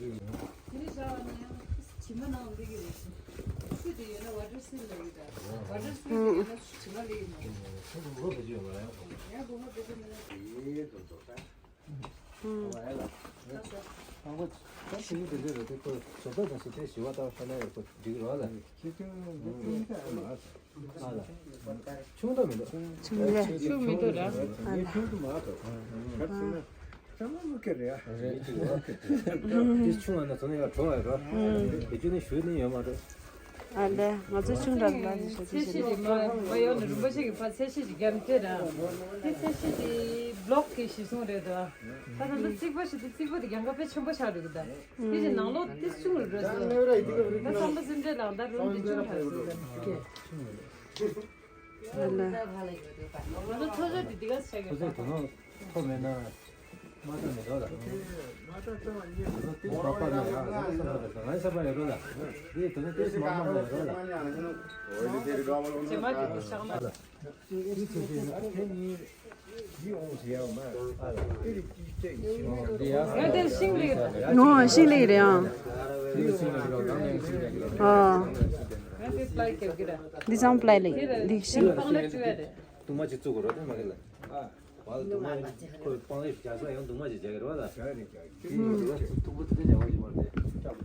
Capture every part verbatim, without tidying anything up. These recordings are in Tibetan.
དེ་ནི་བྱ་བ་ནི་ཡང་བྱེ་མ་ནང་འདི་གི་རེད། སུ་དེ་ཡོད་ན་ཝ་ཊར་སིལ་ལ་ཡོད་ད། ཝ་ཊར་སིལ་དེ་ཡོད་ན་བྱེ་མ་ལ་ཡོད་མ་རེད། ཡང་སྒོ་ཧ་དེ་ཚོ་མི་ལ། ཨང་པོ་ད་དེ་ནི་དེ་འདྲ་རེད་དེ་ཁོ་བཟོ་ལྟ་དང་བཟོ་ལྟའི་ཞི་བ་ལྟ་བ་ལྟ་ན་ཡང་ཁོ་འགྲིག་རོགས་ལ། ཁྱེད་ཚོས་འདི་ཀུན་ད་མ་ཆུང་དུ་མི་འདུག་ཆུང་ལེ། ཆུང་མི་འདུག་ར། ངས་ཆུང་དུ་མ་འདུག་ག་ཚོད་ན་ཚང་མ་མུ་གེ་རེད་ཨ། དེ་ཆུང་བ་ན་ཚོ་ན་ཡར་འགྲོ་བ་ཡོད་ར། དེ་ཆུ་ནི་ཞུས་ནི་ཡོད་མ་རེད། ཨ་ལེ་ང་ཚོ་ཆུང་དྲགས་ལ་ཞུ་ཚེ་ཤི་ཞིག་མ་མ་ཡོང་ན་རིན་པོ་ཆེ་གི་ཕ་ཚེ་ཤི་ཞིག་རྒྱབ་མཐེ་ར། དེ་ཚེ་ཤི་ཞིག་བློག་གི་གཞི་བཟུང་རེད་དོ། ད་ད་ད་རྩིག་པ་ཞིག་དེ་རྩིག་པ་དེ་རྒྱང་ག་དཔེ་ཆེན་པོ་ཆགས་རེད་གི་ད། དེ་ནང་ལོགས་ཏིས་ཆུང་རུ་འགྲོ་སོང་། ད་བསམ་པ་སེམས་ཁྲལ་ལངས་ད་རུང་ཏིས་ཆུང་ཆགས་སོང་། ང་ཚོ་ཚོ་ཚོ་དེ་དེ་ག་ཆགས་ཀྱི་ཐོ་མེད་ན་མ་ཐོ་མེད་ལོ་ལ། ཏིས་མ་པ་ན་ཡང་ང་ས་པ་ཡོད་ལོ་ལ། དེ་དེ་ནི་ཏིས་མ་མ་ན་ཡོད་ལོ་ལ། ཇེ་མ་དེ་དེ་ཤག་ན། ང་དེ་ཤིང་ལེགས་རེད་ཨང་། ཨ། འདི་ཚང་པ་ལེགས་འདི་ཤིང་། གདུང་མ་ཅིག་བཙུགས་དགོས་རེད་དེ་མ་གི་ལ། བ་ལ་གདུང་མ་ཁོས་སྤང་ལེབ་རྒྱག་ས་ཡང་གདུང་མ་ཅིག་རྒྱག་གི་རེད་བ་ལ། ཐུག་པོ་དེ་འདྲ་རྒྱག་པ་ཅིག་མ་རེད་དེ། ཅག་པོ་དེ་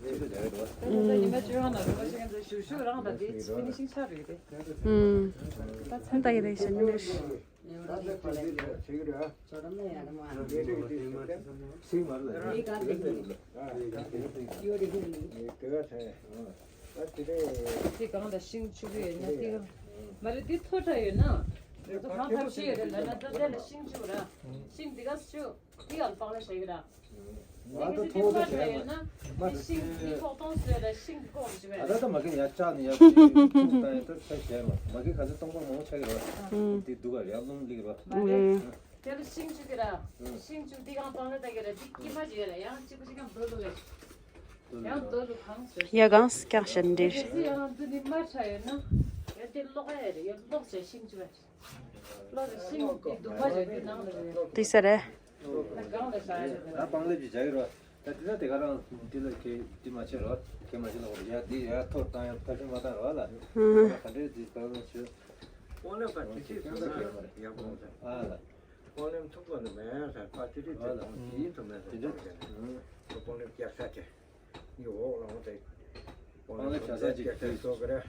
འདྲ་རྒྱག་གི་རེད་བ། ད་ད་ཉི་མ་བཅོ་ལྔ་ནང་རུ་བ་ཞིག་ང་ཚོ་ཞུ་ཞུ་རང་ལ་དེ་ཕི་ནི་ཤིང་ཆགས་རེད་དེ། ད་ཚན་ད་ཡི་རེད་ཤ་ཉི་མ་རེད། དེ་གང་ལ་ཤིང་ཆུ་བོ་ཡོད་ན་དེ་གང་མ་རེད་དེ་མཐོ་དྲགས་ཡོད་ན། ང་ཚོ་གང་ཐབས་ཤེས་ཡོད་རེད་ལབ་ན་ད་དེ་ལ་ཤིང་ཆུ་ར་ཤིང་དེ་ག་ཆུ་དེ་གང་སྤང་ལ་བྱེད་གི་ར། ང་ཚོ་མཐོང་ཚོ་ཞེས་མ་རེད། མ་རེད། ཤིང་གི་ཁོག་སྟོང་བཟོས་ལ་ཤིང་གི་ཁོག་ཞིག་རེད། ད་ལྟ་མ་གི་ཡར་བཅག་ནས་ཡར་ཐུག་བཏང་ཡོད་ད་ཆ་ཞེས་མ་མ་གི་ག་ཚོད་སྟོང་པ་མང་པོ་ཆགས་ཀྱི་རེད། དེ་སྡུག་ག་ཡར་རླུང་སླེབས་རེད། མ་རེད། དེ་ལ་ཤིང་བཅུག་གི་ར། ཤིང་བཅུག་འདི་གང་སྤང་ལ་ལྟ་གི་ར་འདི་དཀྱིལ་མ་ཅིག་ཡོད་ར་ཡང་གཅིག་པ་ཅིག་ཡང་རྡོ་ལུག་རེད། ཡང་རྡོ་ལུག་གང་བཟོས། ཡ་གང་སྐྱག་ཤན་འདྲེར། དེ་ཚོ་ཡང་འདི་ནི་མ་ཁྲ་ཡོད་ན། ཡ་འདི་གློག་ཡ་རེད་ཡ་གློག་བྱས་ཤིང་བཅུག་ར། གློག་རེད་ཤིང་འདི་སྡུག་པ་རེད་འདི་ནང་ལ་རེད། འདི་ས་རེད། ད་སྤང་ལེབ་ཅིག་བྱ་གི་ར། ད་དེ་ན་དེ་ག་རང་འདི་ལ་གེ་འདི་མ་བྱེད་རོགས་གེ་མ་བྱེད་ལ་ཡ་འདི་ཡ་ཐོར་བཏང་ཡ་ཐར་ཤིང་མ་བཏང་རོགས་ལ། ཧུམ། ག་འདྲས་འདི་བཏང་ན་ཞུ། སྤང་ལེབ་ཁ་ཅིག་ཅིག་བཟོ་ན་ཡག་པོ་འདུག་ཨ་ལ། སྤང་ལེབ་མཐུག་པོ་འདི་མེད་ས་ཕ་ཅི་རིགས་དེ་ཨ་ལ། དང་དེ་ཡིན་དུ་མེད་ས་དེ་འདྲ་ཅིག་ནས་སྤང་ལེབ་རྒྱག་ས་དེ་ངའི་འོག་ལ་འོང་དེ་སྤང་ལེབ་བྱ་ས་ཅིག་རྒྱག་ས་བཟོ་གི་རེད།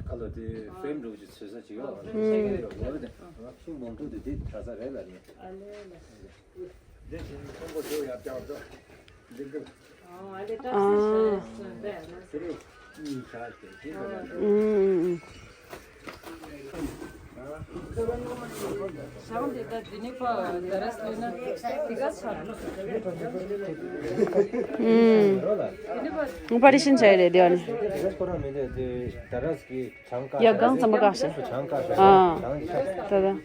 ཁ་ལོ་དེ་ཧྥེམ་འདྲ་བོ་ཅིག་བཟོས་ས་ཅིག་ཡོད་ཨ་ལ། ཤིང་མང་པོ་དེ་དེ་གྲྭ་ས་རེད་ལ་ནི། ཨ་ལེ་ལ། འདི་ཞིག་ཁོང་པོ་ཚོ་ཡར་བཀྱག་ཚོ། འདི་གི་ཨ་ལེ་ཏྲ་སི་ཤ་སོན་པས་ན། དེ་རེད། གཉིས་ཆགས་ཏེ་དེ་གི་ཨ་ལེ། ཨུམ་ཨུམ་ཨུམ། ཞང་དེ་ད་དེ་ནི་པ་ད་ར་སི་ལེ་ན་དེ་ག་ཚར། ཨུམ། དེ་ནི་པ། པ་རི་ཤིན་ཆ་ཡི་རེད་དེ་ཨ་ནི། དེ་ག་ཁོ་རང་མི་འདུག་དེ་ད་ར་སི་གི་ཡ་གང་ཙམ་པ་བཀག་ཤག་ཨ། ད་ད།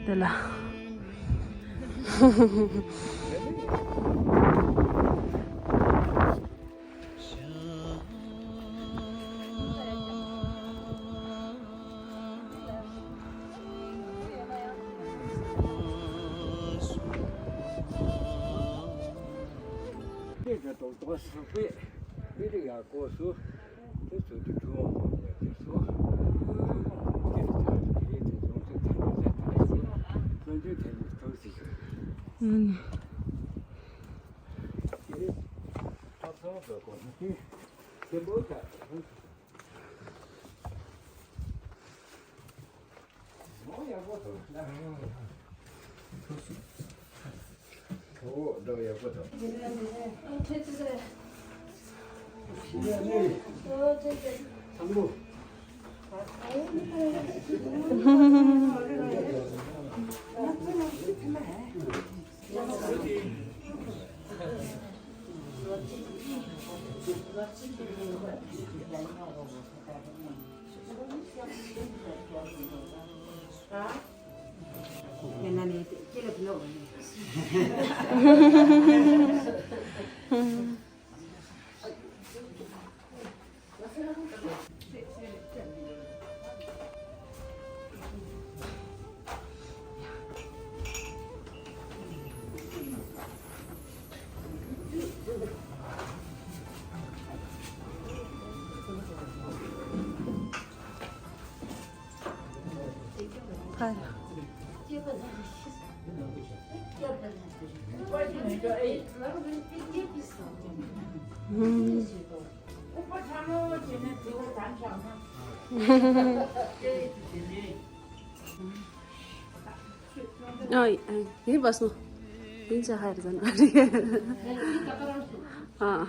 དེ་ལ། ཨ་ཡི་བ་སོ། ཡིན་ཅི་ཧ་ར་ཟ་ན་རེད། ཨ།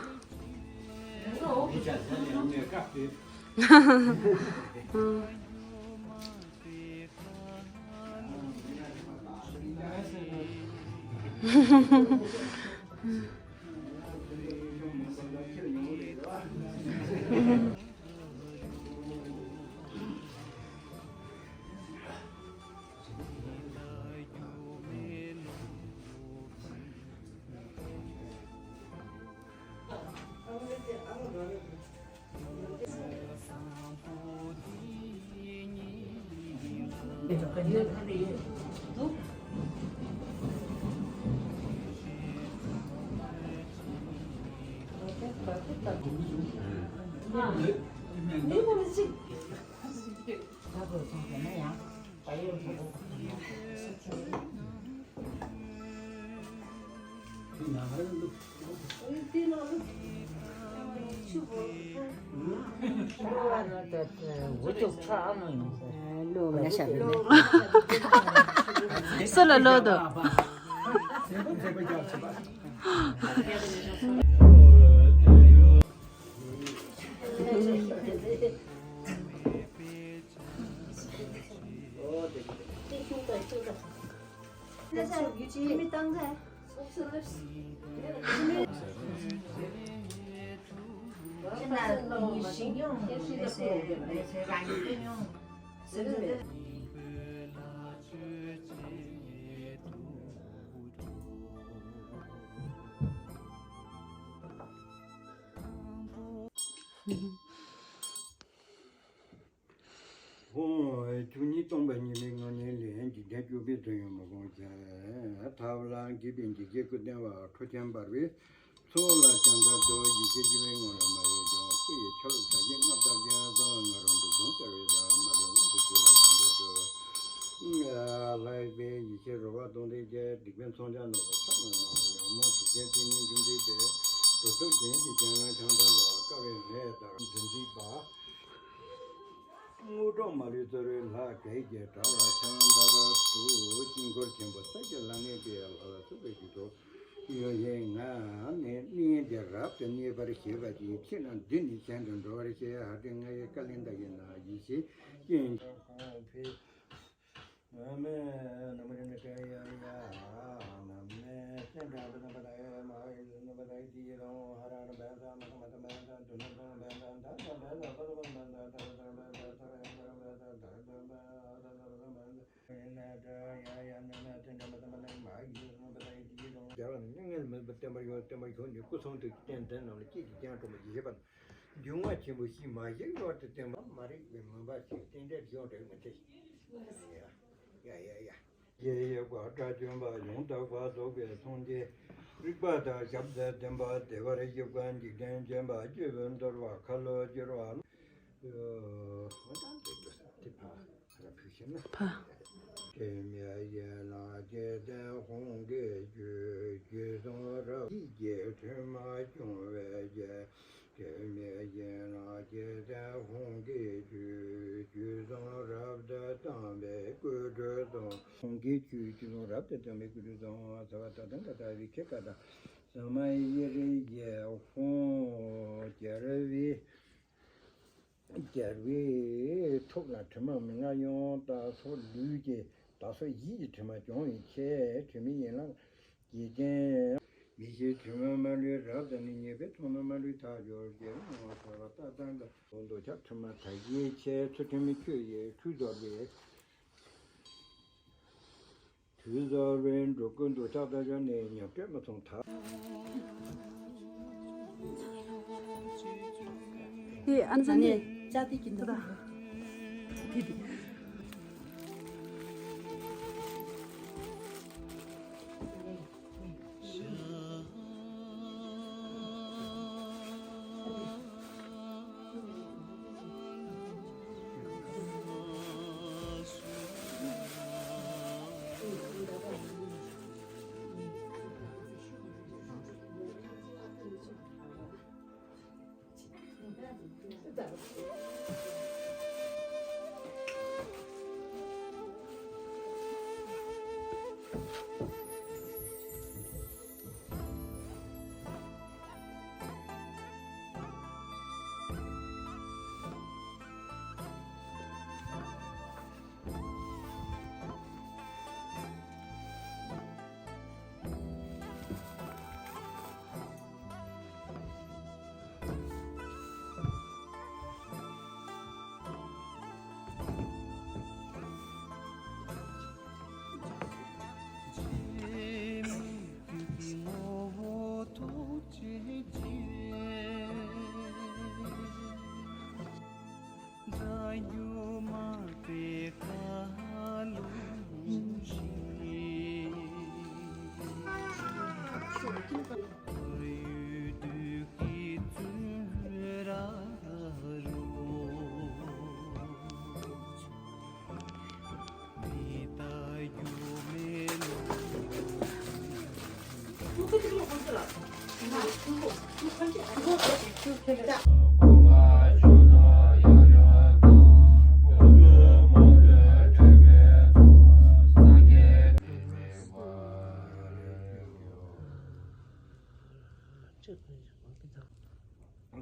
སུ་ལ་ལོ་དོ། ཧོ། བཅུ་གཉིས་སྟོང་པ་ཉི་མའི་ངང་ནས་ལན་འཇིག་རྟེན་བཅུ་པའི་དོན་ཡོད་མ་དགོངས་ཀྱང་། ཐབས་ལ་མཁས་པའི་འཇིགས་བྱེད་སྐུ་ལྡན་བ། ཁྲོ་ཆེན་འབར་བའི་ཚོགས་ལ་བྱམས་བརྩེར་བསྟོད། ཡེ་ཤེས་ཆུ་བོའི་ངང་ལས་མར་གཡོས་ཀྱང་། སྐུ་ཡི་ཆ་ལུགས་དར་ཞིང་མངའ་བདག་ཀྱང་། གསང་བའི་ང་རོ་འབྲུག་སྟོང་སྟེར་བའི་བདག་མ་ལུས་དབང་དུ་བསྡུས་ལ་བྱམས་བརྩེར་བསྟོད། ལྷག་པའི་ཡེ་ཤེས་རོལ་པ་དོང་སྟེང་རྒྱས། སྡིག་པའི་མཚོན་ཆ་རྣམ་པར་ཁྱབ་ལ་སྣང་། ཉོན་མོངས་དུག་ཅན་གཅིན་སྙིའི་རྒྱུ་འདྲེས་པའི། འགྲོ་དྲུག་གི་རྒྱན་ལ་ཆང་དང་ལོ། དཀའ་བའི་ལས་དང་འདུ་འཛི་བ། དངོས་གྲུབ་མ་ལུས་རྩ་བའི་ལྷ། བགེགས་ཀྱི་དགྲ་ལ་ཆང་དང་རབ་ཏུ། དཀྱིལ་འཁོར་ཆེན་པོ་ས་སྐྱ་ལ་ནི་པའི། ལྷ་ལ་ཐུག་པའི་རྒྱུ་དུ་ཡོད་ཡིན་ང་། ནི་གནས་འདིར་རབ་ཏུ་གནས་པར་བཞེད་པ་ཅིག་ཕྱིར་ན་འདི་ནི་གཞན་དུ་འགྲོ་བར་བྱེད། ཧ་ཏེ་ང་ཡི་བཀའ་ལན་ད་ཡིན་ན། ཡེ་ཤེས་སྐྱེ་མཆོག་ཁོང་ཕེབས། རྒྱལ་བ་ནི་མྱ་ངན་ལས་མི་འདའ་བར་བསྟན་པར་ཤོག་སྟོན་པ་ཡོད། སྟོན་པ་ཡོད་ནི་སྐུ་གསུང་ཐུགས་ཀྱི་རྟེན་འདི་རྣམས་ལ་སྐྱེས་ཀྱི་སྤྱན་དྲངས་པ་ཡེ་ཤེས་པ། འདུས་མ་བྱས་པོ་ཞིག་མ་ཞིག་ཡོད་དེ་བསྟན་པ་མ་རིག་པའི་མུན་པ་ཞིག་རྟེན་འབྲེལ་སྦྱོར་འབྲེལ་མི་ཐེ། ཡ་ཡ་ཡ། རྗེ་ཡི་བཀའ་དགྲ་བཅོམ་པ་ཡང་དག་པར་རྫོགས་པའི་སངས་རྒྱས། རིག་པ་དང་ཞབས་རྗེས་ལྡན་པ་བདེ་བར་གཤེགས་པ་འཇིག་རྟེན་མཁྱེན་པ་སྤྱི་བོས་འདུལ་བ་ཁ་ལོ་སྒྱུར་བ། ཕ། ཕྱེ་མ་ཡན་ལག་བརྒྱད་ལྡན་ཧཱུྃ་གི་རྒྱུད། རྒྱུད་གསུམ་རབ་ཡིད་ཀྱི་ཁྲོས་མ་སྐྱོང་བའི་རྒྱལ། དང་། ཁོང་གིས་ཆོས་ཀྱི་ལུང་རབ་ཏུ་བསྟན་པའི་སྐུ་དྲིན་བཟང་བ་ཟབ་པ་དག་དང་བཀའ་ལྟ་བའི་ཁྱད་ཀ་དང་། ས་མ་ཡ་རི་ཡ་ཧོ་རྒྱལ་བའི་རྒྱལ་བའི་ཐུགས་ལ་དྲི་མ་མི་མངའ་ཡང་དག་སོགས་ལུས་ཀྱི་དག་སོགས་ཡིད་ཀྱི་དྲི་མ་སྦྱོང་བའི་ཆེད་དྲི་མེད་ཡན་ལག་གི་རྒྱན། མི་ཤེས་དྲི་མ་མ་ལུས་རབ་དང་ནི། ཉེས་པའི་ཚོགས་རྣམས་མ་ལུས་དག་གྱུར་ཅིག །ཡོངས་སུ་གསལ་བ་ལྟ་སྟངས་ཀྱི། འདོད་ཆགས་དྲི་མ་དག་གི་ཆེད་ཚུལ་ཁྲིམས་ཆོས་ཀྱི་ཁྲུས་རྫོགས་པའི། དུས་རྫོགས་པའི་འགྲོ་ཀུན་འདོད་ཆགས་དག་བྱུང་ནས་ཉམས་བཅོས་མ་ཚང་ཐབས། དེ་ཨ་ནི་ས་ནས་ཅག་དེ་གྱིན་འདུག་ད།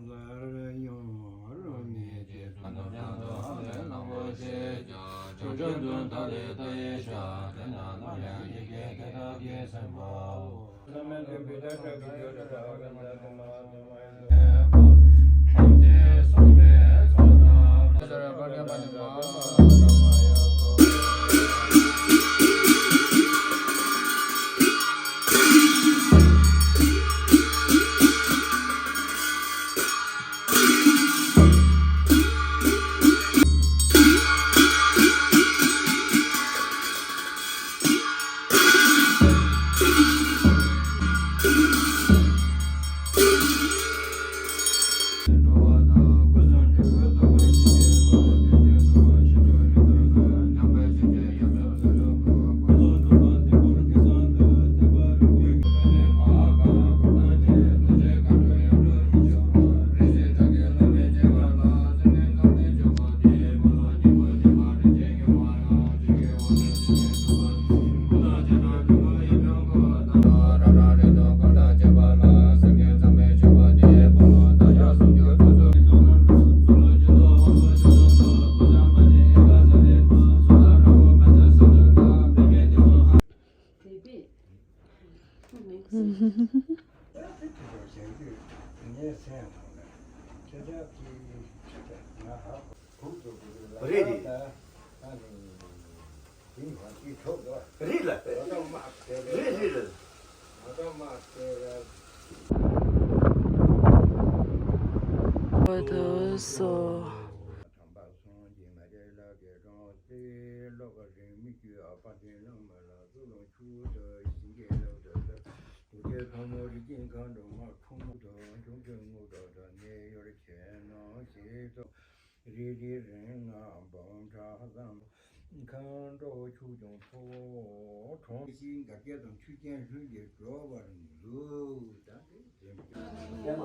སླར་ཡང་རང་ཉིད་ཀྱི་ཚུལ་ཁྲིམས་ཀྱི་ལམ་ལ་བརྟེན་ནས་བསྔོ་བ་ཞེས་བྱ། བྱང་ཆུབ་ཏུ་བདག་ལེགས་ལྟ་ཡི་ཤ། དེ་ན་ནམ་ཡང་ཡི་གེ་དེ་དག་གིས་སེམས་པའོ། བསམ་ཡས་དང་བི་ཏ་ཕྲག་གི་རྒྱུད་དུ་བདག་གི་ནང་དུ་མ་དུ་མ་ཡི་ཐམས་ཅད་གསུངས་པའི་ཚོགས་རྣམས། རེད་རེད། རེད་ལ། རེད་རེད་རེད། འོ་དོ་སོ། དམ་པ་སངས་རྒྱས་མ་རྒྱལ་ལ་སྐད་གྲགས་ཏེ། བློ་ཁ་རིང་མི་བསྐྱོད་ཨ་ཕ་དྲིན་ལ་མ་ལ་སུ་ལ་ཆུ་དང་ཞིང་གི་ལ་དང་། དུར་ཁྲོད་ཕག་མོ་རི་སྐྱེས་མཁའ་འགྲོ་མ་ཁྲོ་མོ་དང་། ཁྱུང་ཆེན་རྔུལ་ཁྲག་དང་ནད་གཡོག་ཁྱེར་ནང་ཞིག་ཏུ། རི་རི་རེང་ང་འབུམ་ཕྲག་བཟང་། མཁའ་འགྲོ་ཆོས་སྐྱོང་ཚོགས་དྲུང་། ཤིང་འགའ་སྐད་དང་ཆུ་ཆེན་ལྷུན་གྱིས་གྲོལ་བར་མཛོད། ད་དེ་དེ་མ།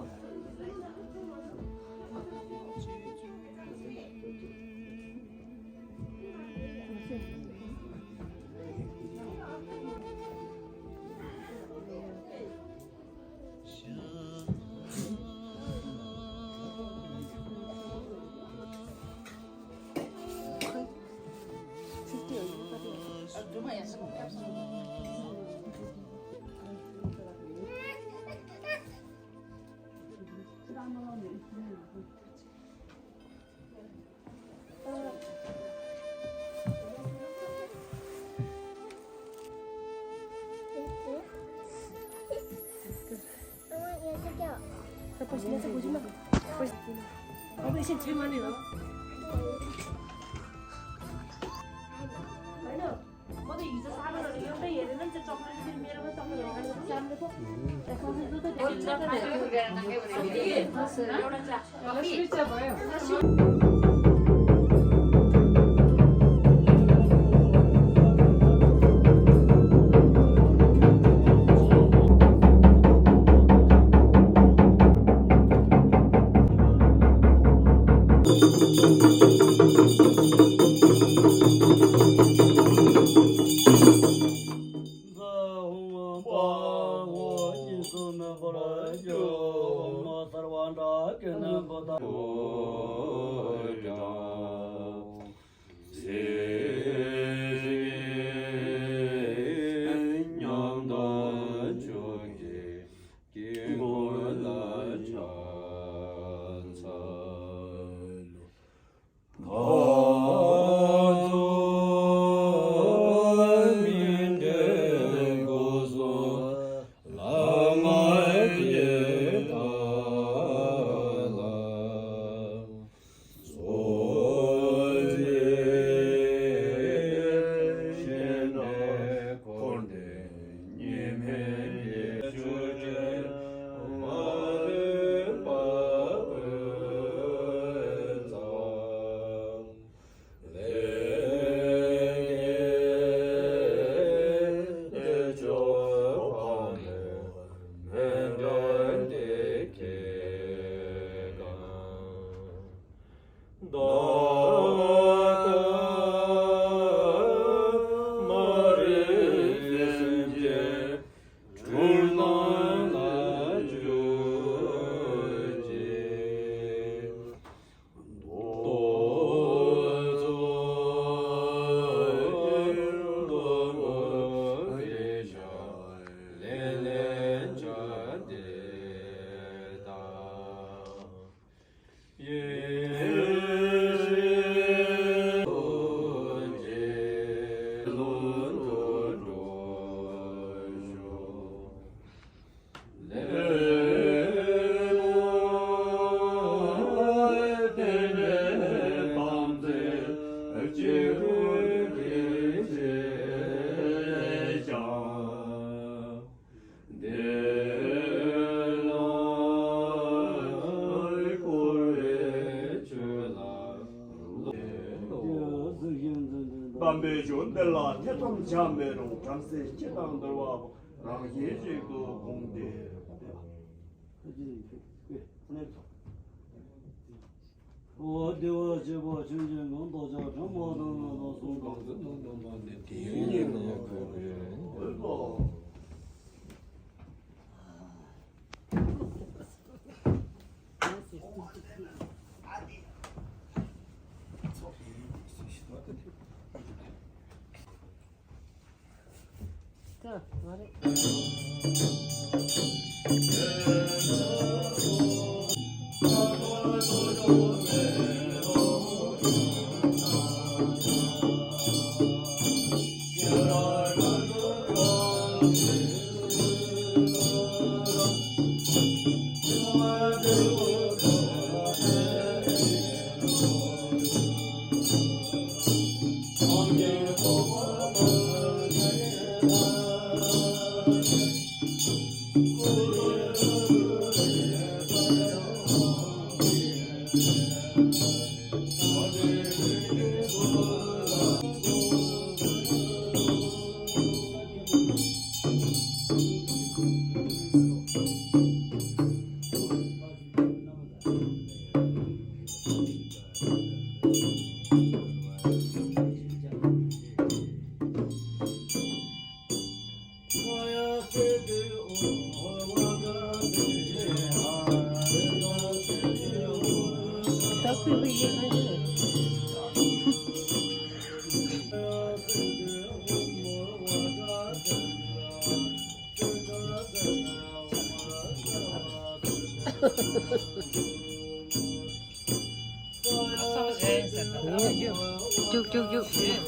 དམ་པའི་ཆོས་འདི་ལ་ཐེ་ཚོམ་བྱ་མི་རུང་། བྲམ་ཟེ་སྤྱིར་བཏང་འདུལ་བ་རང་བཞིན་ཞིག་ཏུ་དགོངས་ཏེ། འོ་བདེ་བར་གཤེགས་པ་ཆོས་ཀྱི་སྒོ་འདོད་ཆགས་ཕྲ་མོ་དང་ལྔ་དང་གསུམ་དང་། དེའི་ཉེ་བར་འོད་དཔག་རྒྱུག་རྒྱུག་རྒྱུག་ཁྱེད་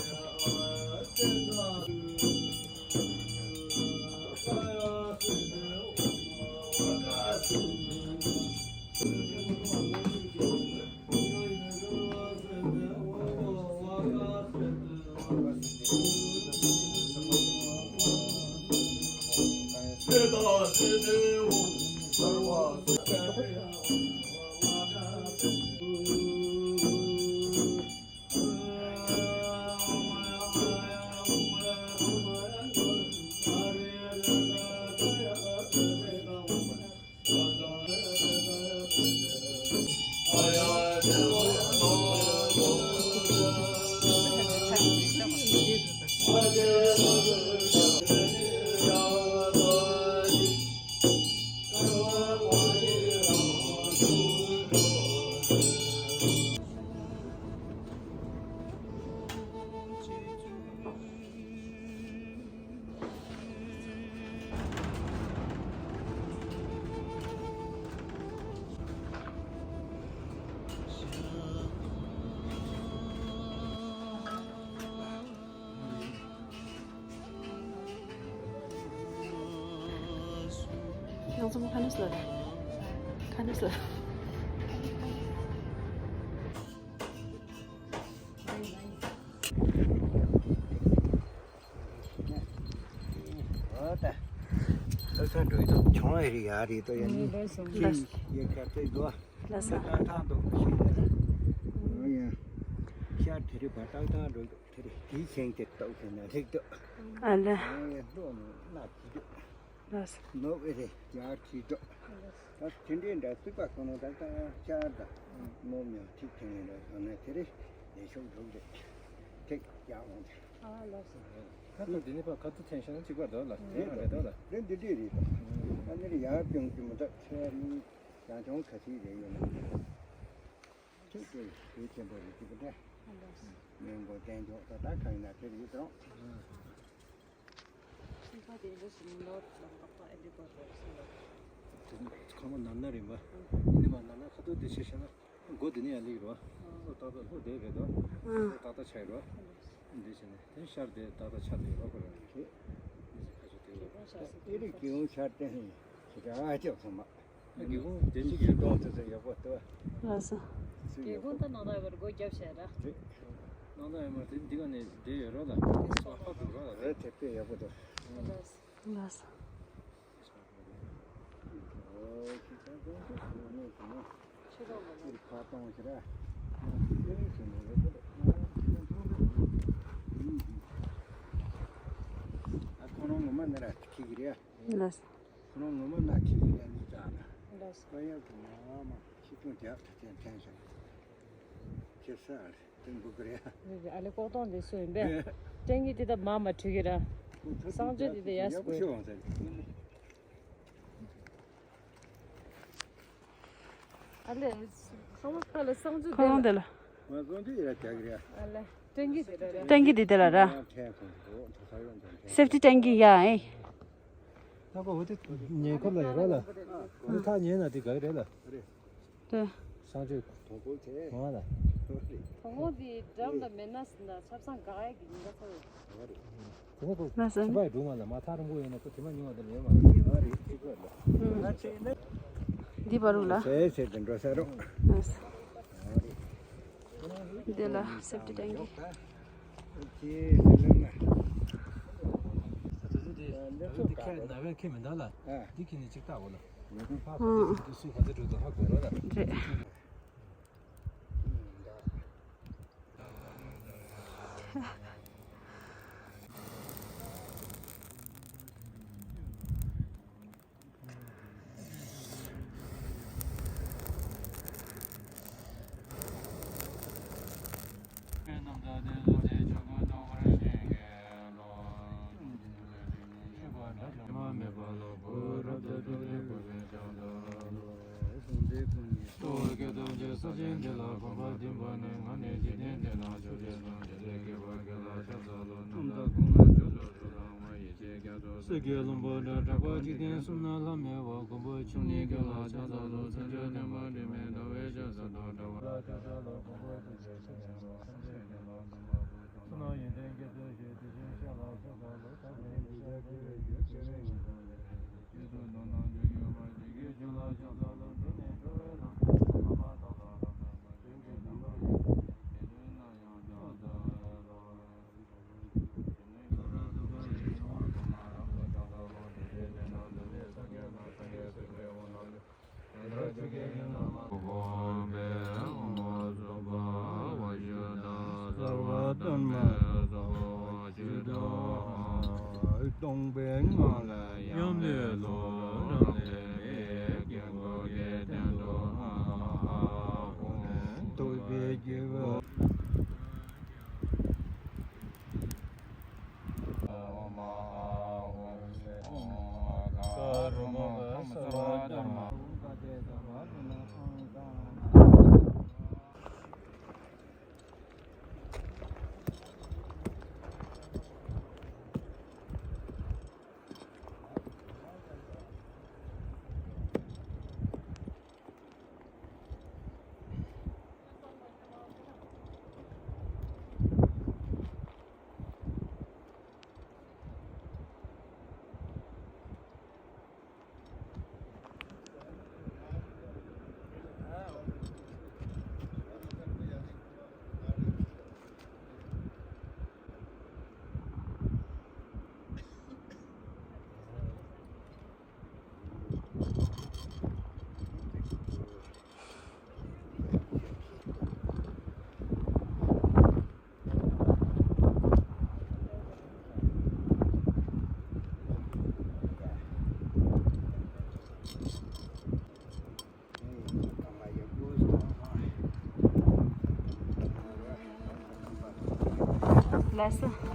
ཚོ་ཁ་ནས་ལ་ཁ་ནས་ལ། ཨོ་ད། ལྷ་ས་འགྲོ་ཡི་དོ་ཆུང་ཨེ་རི་ཡ་རི་དོ་ཡ་ནི། ལགས་སོ། ཁྱིམ་ཡེ་ཁ་ཏེ་དོ། ལྷ་ས། ད་ཐང་དོ་ཤི་ནི། ཨོ་ཡ། ཤར་དེ་རི་བ་ཏག་ཏག་འགྲོ་ཡི་དོ་དེ་རི་དེའི་ཆེན་གྱི་ཏོག་ཟེར་ན་རིག་དོ། ཨ་ལེ། ཨོ་ཡ་ལོ་ནི་ལ་ཅི་དོ། ལགས་སོ། ནོ་ཨེ་རི་ཡ་ཅི་དོ། ད་དེ་འདྲའི་འདྲ་སྲིད་པ་ཁོ་ནོ་ད་ད་ཤར་ད། ནོ་མྱོང་ཐིག་ཆེན་ནི་འདྲ་ཡོང་ན་དེ་རི་ཡེ་ཤོག་འགྲོ་རེད། ཐིག་ཡ་འོང་དེ། ཨ་ལགས་སོ། ཁ་ཐུག་འདི་ནི་ཕ་ཁ་ཐུག་འཐེན་ཤེས་ན་གཅིག་པ་འདུག་ལ། དེ་རང་རེད་འདུག་ལ། རེད་འདི་འདྲས་རེད། ཨ་ནི་ཡར་སྐྱོང་གི་མི་འདུག་ཚེ་ནི་ཡང་ཅུང་ཁ་ཤས་རེད་ཡོད་ན། ཁྱེད་ཚོས་དེ་ཆེན་པོ་རེད་ཅིག་པ་འདྲ། ཨ་ལགས་སོ། མི་མགོ་བསྟན་ཆོག་ད་ད་གང་ཡིན་ན་དེ་རེད་དྲང་། ཁང་པ་དེ་འདྲ་ཞིག་ནོར་ལམ་ཁ་པ་ཨེ་འདྲ་པ་རེད་ཟེར་ལ། ཁང་པ་ནར་ནར་རེད་པ། ཡིན་ནི་མ་ནར་ནར་ཁ་ཐུག་དེ་ཆེ་ཤེ་ན། སྒོ་དེ་ནས་ཡང་སླེབས་རོ། ཨ། སོ་ཏག་ཏག་ལྷོ་དེ་རེད་དོ། ཨ། སོ་ཏག་ཏག་ཆགས་རོ། འདི་བྱས་ནས་དེ་ཤར་དེ་ཏག་ཏག་ཆགས་དེ་རོ་ཁོ་རང་རེད། འདི་བྱས་ཁ་ཆུ་དེ་རོ། ཨེ་རིག་གི་འུ་ཆར་དེ་ཧེ་ཞེ་དྲག་ཨ་ཅག་ཚང་མ། སྒེའུ་ཁུང་དེ་གཅིག་ཡོད་དོ། ཏོག་ཙེ་ཡག་པོ་ལྟོས། ལགས་སོ། སྒེའུ་ཁུང་ད་ནང་ལ་ཡོད་པར་སྒོ་བརྒྱབ་བྱས་ར། རེད། ནང་ལ་ཡོད་མ་རེད་དེ་འདི་ག་ནས་བསྡད་ཡོད་རོ་ལ། ཨ་ཧ་འདུག་རོ་ལ་རེད། དེ་དཔེ་ཡག་པོ་འདུག་ལགས་སོ། ལགས་སོ། ཕྱི་ལོགས་ལ་ཡོད། ཁོ་རང་ངོ་མ་ནི་ར་ཁྱི་གི་རེད། ལགས་སོ། ཁོ་རང་ངོ་མ་ན་ཁྱི་གི་རེད་ནི་ཙང་ན། ལགས་སོ། ཁོ་ཡག་གི་མ་མ་ཁྱི་ཐུང་རྒྱབ་ཐ་ཆེན་ཐན་ཤོག་ཁྱི་ས་རེད། དེ་འབུ་གི་རེད། རེད་རེད། ཨ་ལེ་ལྐོག་གཏོང་དེ་སུ་ཡིན་པས། ཀྲེང་གི་དེ་ད་མ་མ་བྲིས་གི་ར། གསང་སྤྱོད་དེ་ད་ཡ་སི་ཡག་པོ་ཤི་འོང་ཟེར། ཨ་ལེ་ཁ་བ་ཁ་ལ་གསང་སྤྱོད་ཁོ་རང་དེ་ལ། ང་གསང་སྤྱོད་ཡ་རྒྱག་གི་རེད། ཨ་ལེ་ཀྲེང་གི་དེ་ལ་ར། ཀྲེང་གི་དེ་དེ་ལ་ར། ཨ་ཐན་ཁོང་གི་འགྲོ་ཐོ་ས་ཡོང་དོན་ཐན། སེབ་ཊི་ཀྲེང་གི་ཡ་ཨེ། ད་ཁོ་འོ་དེ་ཉེ་འཁོར་ལ་ཡོད་ར་ལ། འདི་ཐག་ཉེ་ན་དེ་ག་གི་རེད་ལ། རེད། དེ། སང་ཆོས། དོང་ཁོལ་དེ། མ་ལ། དོང་ཁོལ་དེ་འགྲམ་ལ་མེད་ན་ཟིན་ན་ཆབ་གསང་དགའ་ཡ་གི་ཉིན་ག་ཚོ་ཡོད། དེ་ནས་ཁོ་ལ་སོན། ཁྱིམ་པ་ཡི་སྒྲུང་བ་ལ་མ་ཐག་རིང་པོ་ཡོད་ན་ཁོ་དེ་མ་ཉུང་བ་དེ་ལས་མ་རེད། ང་རེད་ཅིག་གོ་ལ། ང་ཆེ་ན། འདི་བར་རུ་ལ། ཟེར་ཟེར་དུ་འགྲོ་ས་རོགས། ང་རེད། འདི་ལ་སེབ་ཊི་ཊེང་གི། ཨ་ཙི་ཙི་དེ་ད་དུང་དེ་ཁ་ན་བས་ཁེ་མི་འདུག་ལ། ཨ། འདི་ཁེ་ནས་ཅིག་བལྟ་གོ་ལ། ཨ། དུ་སུ་ག་ཚོད་འགྲོ་དུ་ཧ་གོ་རོགས་ལ། རེད། གསེར་གྱི་ལྷུན་པོ་འདྲ་གྲགས་པ་འཇིག་རྟེན་གསུམ་ན་ལྷམ་མེ་བ། མགོན་པོ་ཆུ་གནས་ཀྱི་ལ་ཕྱག་འཚལ་ལོ། མཚན་བཅས་བསྟན་པ་དྲི་མེད་ཟླ་བའི་ཞལ་ཟས་དང་འདྲ་བ། སྟོང་པའི་ངང་ལ་ཡང་མེད་ལོ། རང་ལས་མེད་ཀྱང་གོ་གེ་སྟེང་དུ་ཐུག་པའི་སྐྱེ་བོ། ལགས་སོ།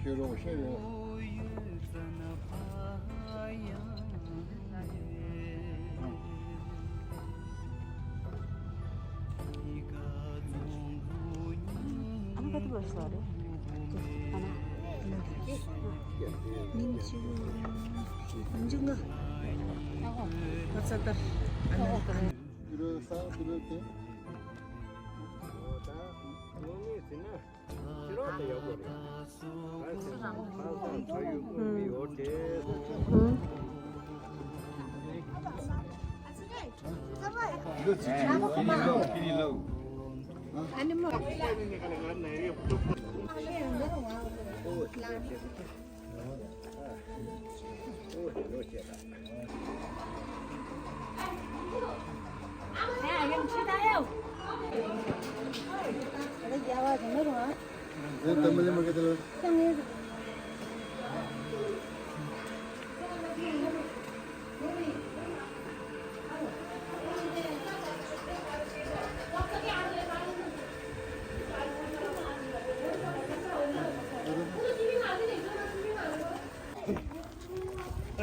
ཤེས་རོགས་ཤེས་རོགས།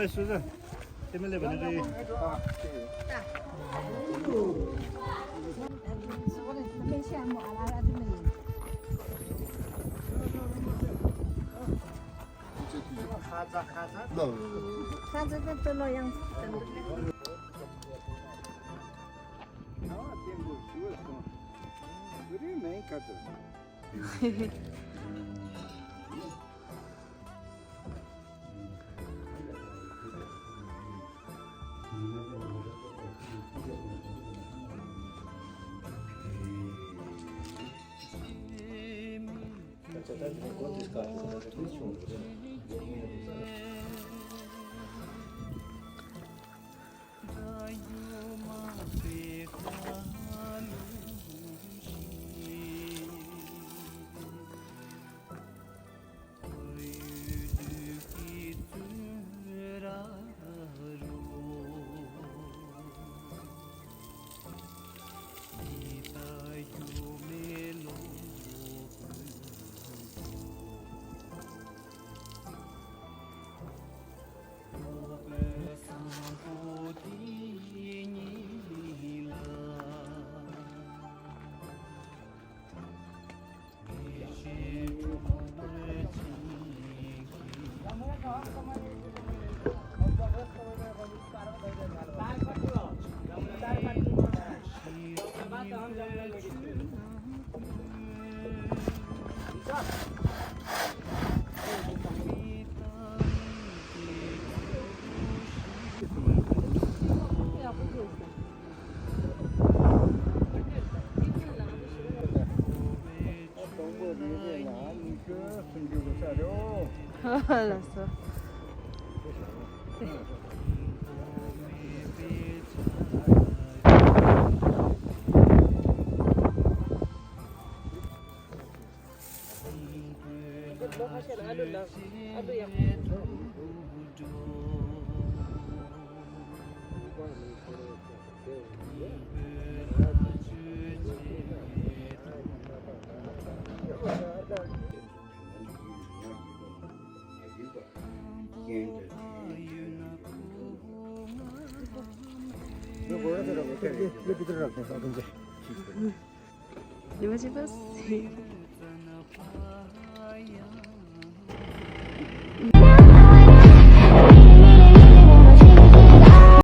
ཨེ་སུ་ཟ། དེ་མི་ལེ་བ་ནི་རེད། ལགས་སོ།